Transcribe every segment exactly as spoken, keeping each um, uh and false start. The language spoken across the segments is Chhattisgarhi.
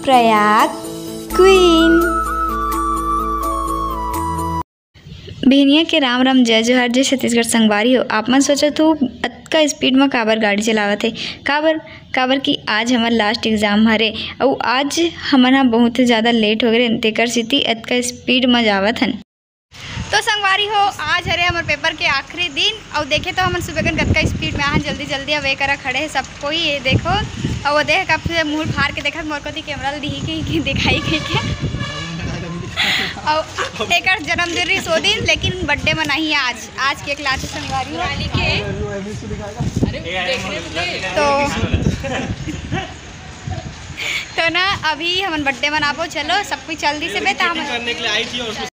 प्रयाग क्वीन। बिहनिया के राम राम, जय जोहार, जय छत्तीसगढ़। संगवारी हो, आप मन सोचत हो अतका स्पीड म काबर गाड़ी चलावत हे? काबर? काबर कि आज हमर लास्ट एग्जाम हरे, अउ आज हमन ह बहुत ही ज्यादा लेट हो गए, तेकर सेती अतका स्पीड म जावत हन। तो संगवारी हो, आज हरे हमर पेपर के आखिरी दिन, अउ देखे तो हमन सुबह कन कतका स्पीड में आहन, जल्दी जल्दी। अब एकरा खड़े हे सब कोई, ये देखो, अउ वो देख कब से मुंह फाड़ के देखत मोर कोती कैमरा ल दिही के, के दिखाई के, के। अउ एकर जन्मदिन रहिस ओ दिन, लेकिन बर्थडे मनाही आज। आज केक लाथे संगवारी हो। तो तो ना, अभी हमन बर्थडे मनाबो। चलो, सब कोई जल्दी से बे, त हमन करने के लिए आई थी और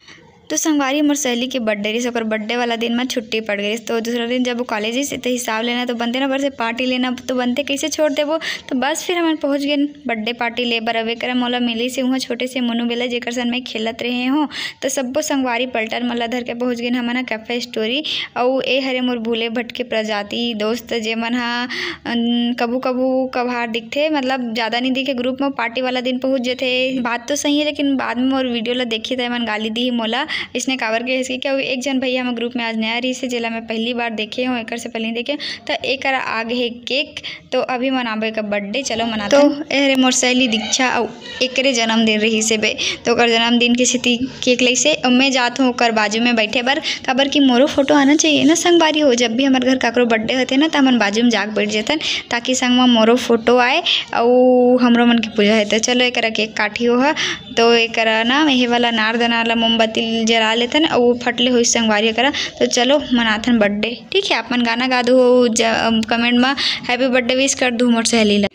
तो संगवारी, हमर सहेली के बर्थडे रहिस, ओकर बर्थडे वाला दिन म छुट्टी पड़ गई। तो दूसरा दिन जब वो कॉलेज से, तो हिसाब लेना तो बनते ना, ऊपर से पार्टी लेना तो बनते, कैसे छोड़ देबो? तो बस फिर हमन पहुंच गए बर्थडे पार्टी ले बर। अब एकर मोला मिलिस हे उहाँ छोटे से मोनू बेला, जेकर संग मैं खेलत रहे हों। तो सब्बो संगवारी पलटन मन ला धर के पहुंच गए हमन ह कैफे स्टोरी। अउ ए हरे मोर भूले भटके प्रजाति दोस्त, जेमन ह, अन, कभू कभू कभार दिखथे, मतलब ज्यादा नहीं दिखे। ग्रुप में पार्टी वाला दिन पहुंच जथे, बात तो सही है, लेकिन बाद में मोर वीडियो ला देखी त एमन गाली दी मोला, इसने काबर के इसके क्या हुई? एक जन भैया हमर ग्रुप में आज नया रहिस हे, जेला मैं पहली बार देखे हों, एकर से पहले नहीं देखे। तो एकर आगे है केक, तो अभी मनाबो एकर बर्थडे, चलो मनाते तो हैं। ए हरे मोर सहेली दीक्षा, अउ एकरे जन्मदिन रहिस हे बे, तो ओकर जन्मदिन के सेती केक लइसे। अउ मैं जात हूँ ओकर बाजू में बैठे बर, काबर कि मोरो फोटो आना चाहिए ना संगवारी हो। जब भी हमर घर काकरो बर्थडे होथे ना, त हमन बाजू में जाके बैठ जतन, ताकि संग में मोरो फोटो आए अउ हमरो मन के पूजा होए। तो चलो, एकरा केक काटी हो ह, तो एकरा ना, एहे वाला नार दनार ला मोमबत्ती जला लेथन, अउ वो फट ले होइस संगवारी एकरा। तो चलो, मनाथन बर्थडे। ठीक है, आप मन गाना गा दू, ज-, कमेंट में हैप्पी बर्थडे विश कर दू मोर सहेली ला।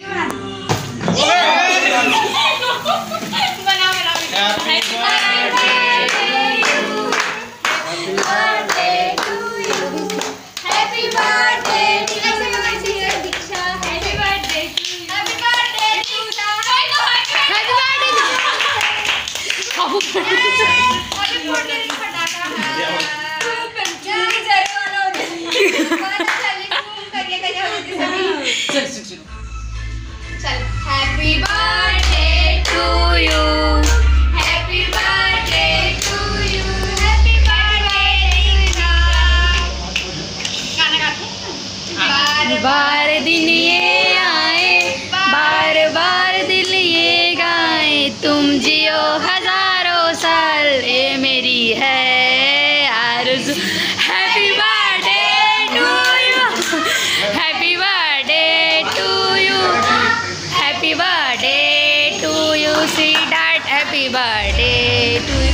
चल, चल, चल। चल, happy birthday to you, happy birthday to you, happy birthday to you। गाना गाते हैं? बार बार दिन ये आए, बार बार दिल ये गाए, तुम जियो हजारों साल, ये मेरी है आरज़ू। Happy birthday to you, happy birthday to you, happy birthday to you, sweetheart, happy birthday to you।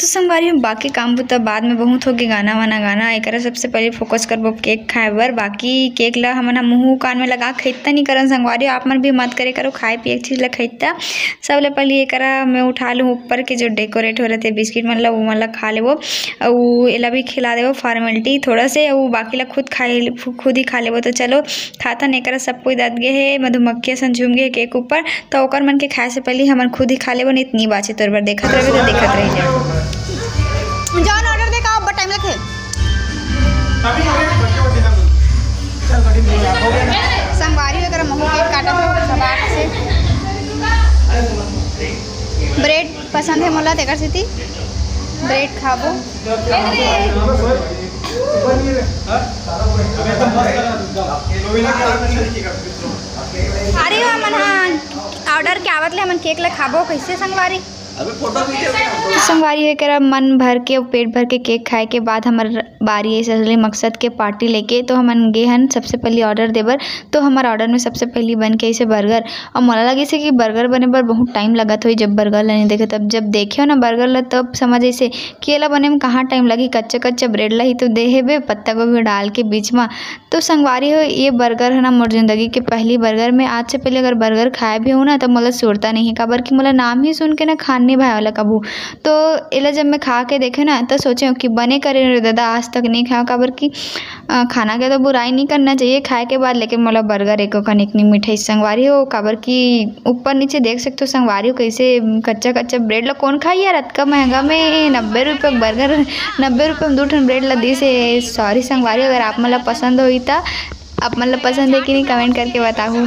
तो संगवारी हो, बाकी काम बुता बाद में बहुत होगे, गाना वाना गाना। एकरा सबसे पहले फोकस करबो केक खाए बर। बाकी केक ला हमन ह मुंह कान में लगा के खइता नहीं करन संगवारी हो, आप मन भी मत करे करो खाए पिए के चीज ला खइता। सबले पहले एकरा मैं उठा लूँ ऊपर के जो डेकोरेट हो रहे थे बिस्किट मन ला, वो मन ला खा लेबो, अउ एला भी खिला देबो फॉर्मेलिटी थोड़ा से, अउ बाकी ला खुद खाए, खुद ही खा लेबो। तो चलो, खाथन। एकरा सब कोई दत गे हे, मधुमक्खी असन झूम गे हे केक ऊपर, त ओकर मन के खाए से पहले हमन खुद ही खा लेबो, नहीं त नी बाचे तोर बर। देखत रहिबे त देखत रह जा। जौन ऑर्डर दे का अब टाइम लगे। संगवारी हो, एकरा महू केक काटत हो खबाक से। ब्रेड पसंद है मोला, तेकर सेती ब्रेड खाबो। अरे, हमन हा ऑर्डर के आवत ले हमन केक ला खाबो, कैसे संगवारी? तो संगवारी हो, एकरा मन भर के अउ पेट भर के केक खाए के बाद हमर बारी आइस असली मकसद के पार्टी लेके। तो हमन गे हन सबसे पहली ऑर्डर देबर। तो हमर ऑर्डर में सबसे पहली बन के आइसे बर्गर। अउ मोला लगिस हे कि बर्गर बने बर बहुत टाइम लगत होही, जब बर्गर ला नहीं देखे तब। जब देखे हो ना बर्गर ला, तब समझ आइसे कि एला बने में कहाँ टाइम लगही। कच्चा कच्चा ब्रेड ला ही तो दे हेबे, पत्ता गोभी डाल के बीच में। तो संगवारी हो, ये बर्गर है ना मोर जिंदगी के पहली बर्गर। मैं आज से पहले अगर बर्गर खाए भी हूँ ना, तो मोला सुरता नहीं है, काबर कि मोला नाम ही सुन के ना खान नहीं भाए वाला कभू। तो एला जब मैं खा के देखे ना, तो सोचे हूँ कि बने करे रे दादा, आज तक नहीं खाया, काबर कि, अ, खाना के तो बुराई नहीं करना चाहिए खाए के बाद, लेकिन मोला बर्गर एको कनिक नहीं मिठाई संगवारी हो, काबर कि ऊपर नीचे देख सकते हो संगवारी हो, कैसे कच्चा कच्चा ब्रेड ला कौन खाई यार, अतका महंगा में नब्बे रुपये बर्गर, नब्बे रुपये में दो ठन ब्रेड ला दिस हे। सॉरी संगवारी, अगर आप मन ला पसंद होई त, आप मन ला पसंद है कि नहीं, कमेंट करके बताहू।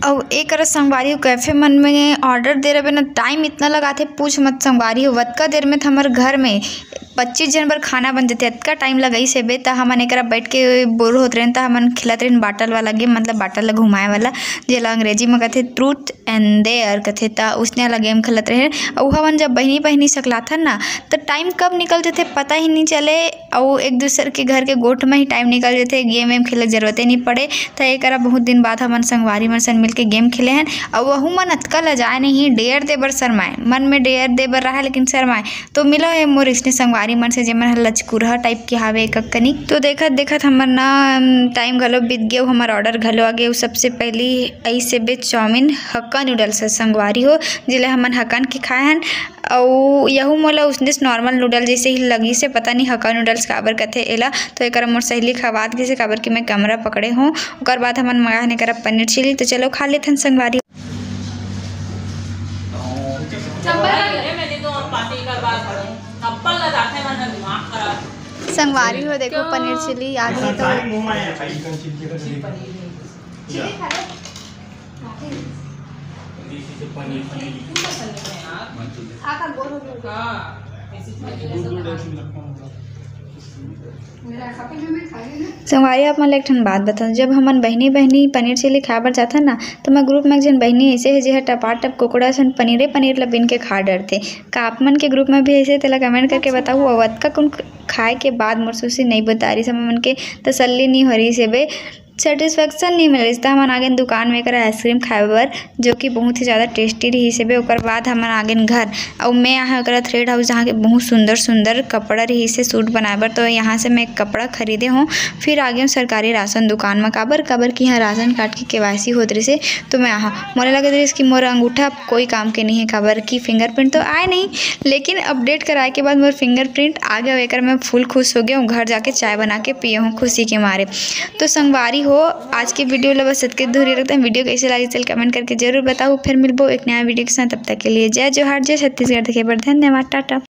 अउ ए करा संगवारी हो, cafe मन में order दे रहे ना, time इतना लगाथे, पूछ मत संगवारी हो। अतका देर में त हमर घर में पच्चीस झन बर खाना बन जथे, अतका time लगाइस हेबे। त हमन एकरा बैठ के bore होत रहेन, त हमन खेलत रहेन बाटल वाला game, मतलब बाटल ला घुमाए वाला, जेला अंग्रेजी में कथे truth and dare कथे। त उसने वाला game खेलत रहेन। अउ हमन जब बहिनी बहिनी सकलाथन ना, त time कब निकल जथे पता ही नहीं चले। अउ एक दूसर के घर के गोठ में ही time निकल जथे, game वेम खेले के जरूरते नहीं पड़े। त एकरा बहुत दिन बाद हमन संगवारी मन सन मिलके game खेले हन। अउ वहू मन अतका लजाए नहीं, dare दे बर शरमाए, मन में dare दे बर रहा लेकिन शरमाए। तो मिलो ये मोर इसने संगवारी मन से, जेमन ह लचकुरहा type के हावे ककनी। तो देखत देखत हमर ना, अम, time घलो बीत गे, हमर order घलो आ गे। सबसे पहली ऐसे बे चाउमीन हक्का noodles ह संगवारी हो, जेला हमन हकन के खाए हन। अउ यहू मोला उसने normal noodle जैसे ही लगिस हे, पता नहीं हक्का noodles काबर कथे एला। तो एकरा मोर सहेली खवात गिस हे, काबर कि मैं camera पकड़े हों। ओकर बाद हमन मंगाए हन एकरा पनीर chilli। तो चलो खा लेथन संगवारी। संगवारी हो, देखो पनीर chilli आ गई तो। संगवारी, आप मन ला एक ठन बात बताऊं, जब हमन बहिनी बहिनी पनीर chilli खाए बर जाथन ना, तो मैं group में एक झन बहिनी ऐसे है, जेहर टपाटप कुकड़ा सन पनीरे पनीर ला बीन के खा डरथे। का आप मन के group में भी ऐसे, तेला comment करके बताहू। अउ अतका कुन खाए के बाद मोर सुशी नहीं बतारिस, हमन के तसल्ली नहीं हो रही से बे, satisfaction नहीं मिल रही। त हमन आगेन दुकान में एकरा ice cream खाए बर, जो कि बहुत ही ज़्यादा tasty रहिस हेबे। ओकर बाद हमन आगेन घर, अउ मैं आए एकरा thread house, जहाँ के बहुत सुंदर सुंदर कपड़ा रहिस हे suit बनाए बर। तो यहाँ से मैं एक कपड़ा खरीदे हों। फिर आगे हों सरकारी राशन दुकान में, काबर काबर कि यहाँ राशन कार्ड के KYC होत रहिस हे। तो मैं आहा, मोला लगत रहिस कि मोर अंगूठा कोई काम के नहीं है, काबर कि fingerprint तो आए नहीं, लेकिन update कराए के बाद मोर fingerprint आ गया। एकर मैं full खुश हो गया हूँ। घर जाके चाय बना के पिए हूँ खुशी के मारे। तो संगवारी हो, आज के video ला बस इतके दूर ही रखते हैं। Video कैसे लगी चल comment करके जरूर बताओ। फिर मिलबो एक नया video के साथ, तब तक के लिए जय जोहार, जय छत्तीसगढ़। देखे बर धन्यवाद, टाटा।